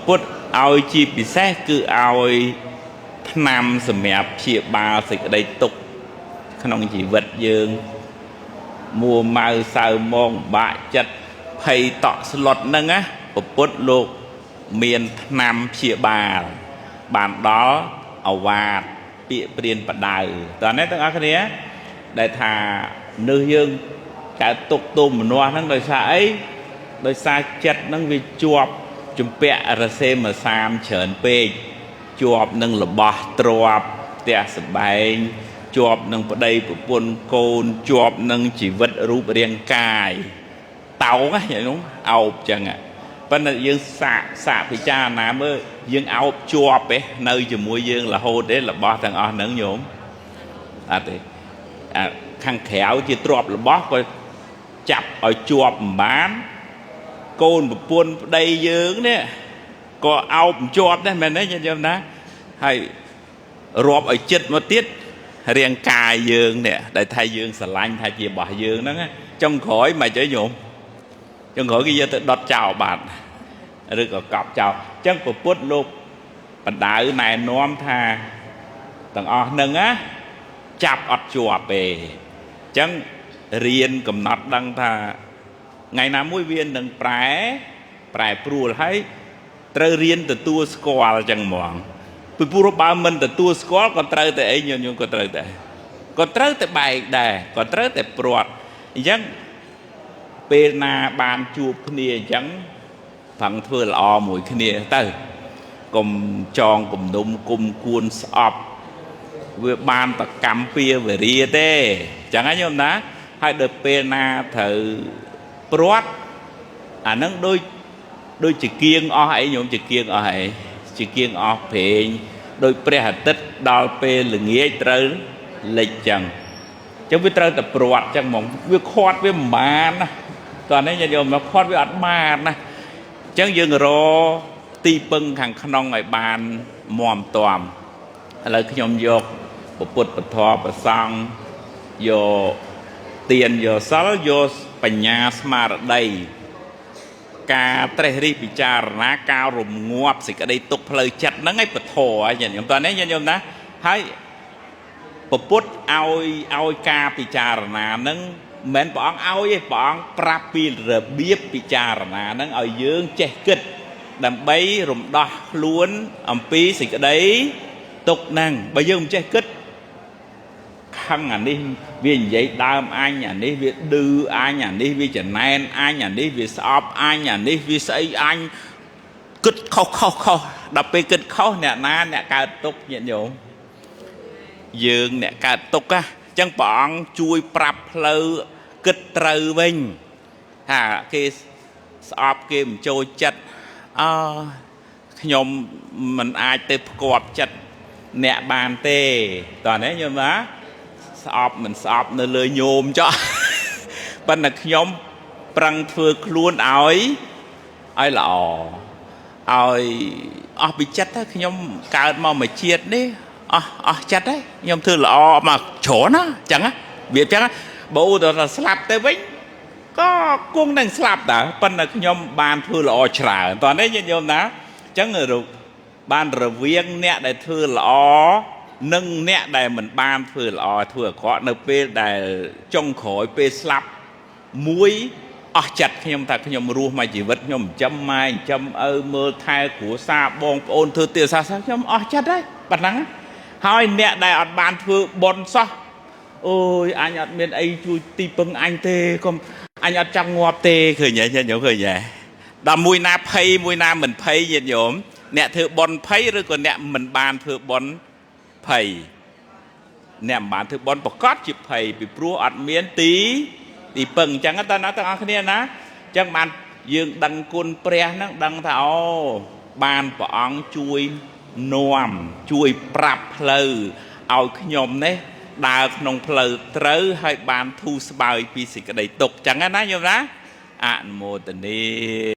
ពុទ្ធឲ្យជាពិសេសគឺឲ្យថ្នាំសម្រាប់ព្យាបាលសេចក្តីទុក្ខក្នុងជីវិតយើងមួម៉ៅសៅមងបាក់ចិត្តភ័យតក់ស្លុតហ្នឹងណាពុទ្ធលោកមានថ្នាំព្យាបាលបានដល់អវាទពាក្យព្រានបដៅតើនេះទាំងអស់គ្នាដែលថាមនុស្សយើងកើតទុក្ខទោមនស្សហ្នឹងដោយសារអីដោយសារចិត្តហ្នឹងវាជាប់ជំពាក់រសេមសាមច្រើនពេកជាប់នឹងរបស់ទ្រព្យផ្ទះសម្បែងជាប់នឹងប្តីប្រពន្ធកូនជាប់នឹងជីវិតរូបរាងកាយតោងណានោះអោបចឹងប៉ុន្តែយើងសាកសាកពិចារណាមើលយើងអោបជាប់ទេនៅជាមួយយើងរហូតទេរបស់ទាំងអស់ហ្នឹងញោមអត់ទេអាខាងក្រៅជាទ្រព្យរបស់ក៏ចាប់ឲ្យជាប់មិនបានកូនប្រពន្ធប្តីយើងនេះក៏អោបជាប់ដែរមែនទេញាតិញោមណាហើយរាប់ឲ្យចិត្តមកទៀតរាងកាយយើងនេះដែលថាយើងស្រឡាញ់ថាជារបស់យើងហ្នឹងចុងក្រោយមិនអីញោមចុងក្រោយគេយកទៅដុតចោលបាត់ឬក៏កប់ចោលអញ្ចឹងពុទ្ធលោកបណ្ដៅណែនាំថាទាំងអស់ហ្នឹងណាចាប់អត់ជាប់ទេអញ្ចឹងរៀនកំណត់ដឹងថាថ្ងៃណាមួយវានឹងប្រែប្រួលហើយត្រូវរៀនទទួលស្គាល់ចឹងហ្មងពីព្រោះបើមិនទទួលស្គាល់ក៏ត្រូវតែអីញោមក៏ត្រូវតែបែកដែរក៏ត្រូវតែព្រាត់អញ្ចឹងពេលណាបានជួបគ្នាអញ្ចឹងប្រឹងធ្វើល្អមួយគ្នាទៅកុំចងគំនុំគុំគួនស្អប់វាបានតកម្មពៀវរាទេអញ្ចឹងណាញោមណាហើយដល់ពេលណាត្រូវព្រាត់អាហ្នឹងដូចជាគៀងអស់អីញោមជាគៀងអស់អីជាគៀងអស់ព្រេងដោយព្រះអាទិត្យដល់ពេលល្ងាចត្រូវលិចចឹងចឹងវាត្រូវតែព្រាត់ចឹងហ្មងវាខាត់វាមិនបានណាតោះនេះញាតិញោមមកខាត់វាអត់បានណាចឹងយើងរទីពឹងខាងក្នុងឲ្យបានមាំទាំឥឡូវខ្ញុំយកពុទ្ធពធប្រសង្ឃយកទានយកសិលយកបញ្ញាស្មារតីការត្រេះរិះពិចារណាការរងាប់សេចក្តីទុកផ្លូវចិត្តហ្នឹងឯងពធញាតិញោមតើនេះញាតិញោមណាហើយពុទ្ធឲ្យការពិចារណាហ្នឹងមិនមែនព្រះអង្គឲ្យទេព្រះអង្គប្រាប់ពីរបៀបពិចារណាហ្នឹងឲ្យយើងចេះគិតដើម្បីរំដោះខ្លួនអំពីសេចក្តីទុកហ្នឹងបើយើងមិនចេះគិតខឹងអានេះវានិយាយដើមអញអានេះវាឌឺអញអានេះវាចំណែនអញអានេះវាស្អប់អញអានេះវាស្អីអញគិតខុសខុសខុសដល់ពេលគិតខុសអ្នកណាអ្នកកើតទុកញាតិញោមយើងអ្នកកើតទុកណាអញ្ចឹងព្រះអង្គជួយប្រាប់ផ្លូវគិតត្រូវវិញថាគេស្អប់គេមិនចូលចិត្តអើខ្ញុំមិនអាចទៅផ្គាប់ចិត្តអ្នកបានទេតោះនេះញោមណាស្អប់មិនស្អប់នៅលើញោមចោះប៉ុន្តែខ្ញុំប្រឹងធ្វើខ្លួនឲ្យល្អឲ្យអស់ពីចិត្តទៅខ្ញុំកើតមកមួយជាតិនេះអស់ចិត្តហើយខ្ញុំធ្វើល្អមកច្រើនណាអញ្ចឹងណាវាអញ្ចឹងបើឧទាហរណ៍ថាស្លាប់ទៅវិញក៏គង់នឹងស្លាប់ដែរប៉ុន្តែខ្ញុំបានធ្វើល្អច្រើនតោះនេះញាតិញោមណាអញ្ចឹងបានរវាងអ្នកដែលធ្វើល្អនិងអ្នកដែលមិនបានធ្វើល្អធ្វើអាក្រក់នៅពេលដែលចុងក្រោយពេលស្លាប់មួយអស់ចិត្តខ្ញុំថាខ្ញុំរស់មួយជីវិតខ្ញុំចិញ្ចឹមម៉ែចិញ្ចឹមឪមើលថែគ្រួសារបងប្អូនធ្វើទាសាសខ្ញុំអស់ចិត្តហើយប៉ុណ្ណឹងហើយអ្នកដែលអត់បានធ្វើបុណ្យសោះអូយអញអត់មានអីជួយទីពឹងអញទេកុំអញអត់ចង់ងាប់ទេឃើញទេញាតិញោមឃើញទេដល់មួយណាភ័យមួយណាមិនភ័យញាតិញោមអ្នកធ្វើបុណ្យភ័យឬក៏អ្នកមិនបានធ្វើបុណ្យភ័យអ្នកមិនបានធ្វើបុណ្យប្រកាសជាភ័យពីព្រោះអត់មានទីពឹងអញ្ចឹងតើណាទាំងអស់គ្នាណាអញ្ចឹងបានយើងដឹងគុណព្រះហ្នឹងដឹងថាអូបានព្រះអង្គជួយនាំជួយប្រាប់ផ្លូវឲ្យខ្ញុំនេះដើរក្នុងផ្លូវត្រូវហើយបានធូរស្បើយពីសេចក្តីទុក្ខអញ្ចឹងណាញោមណាអនុមោទនា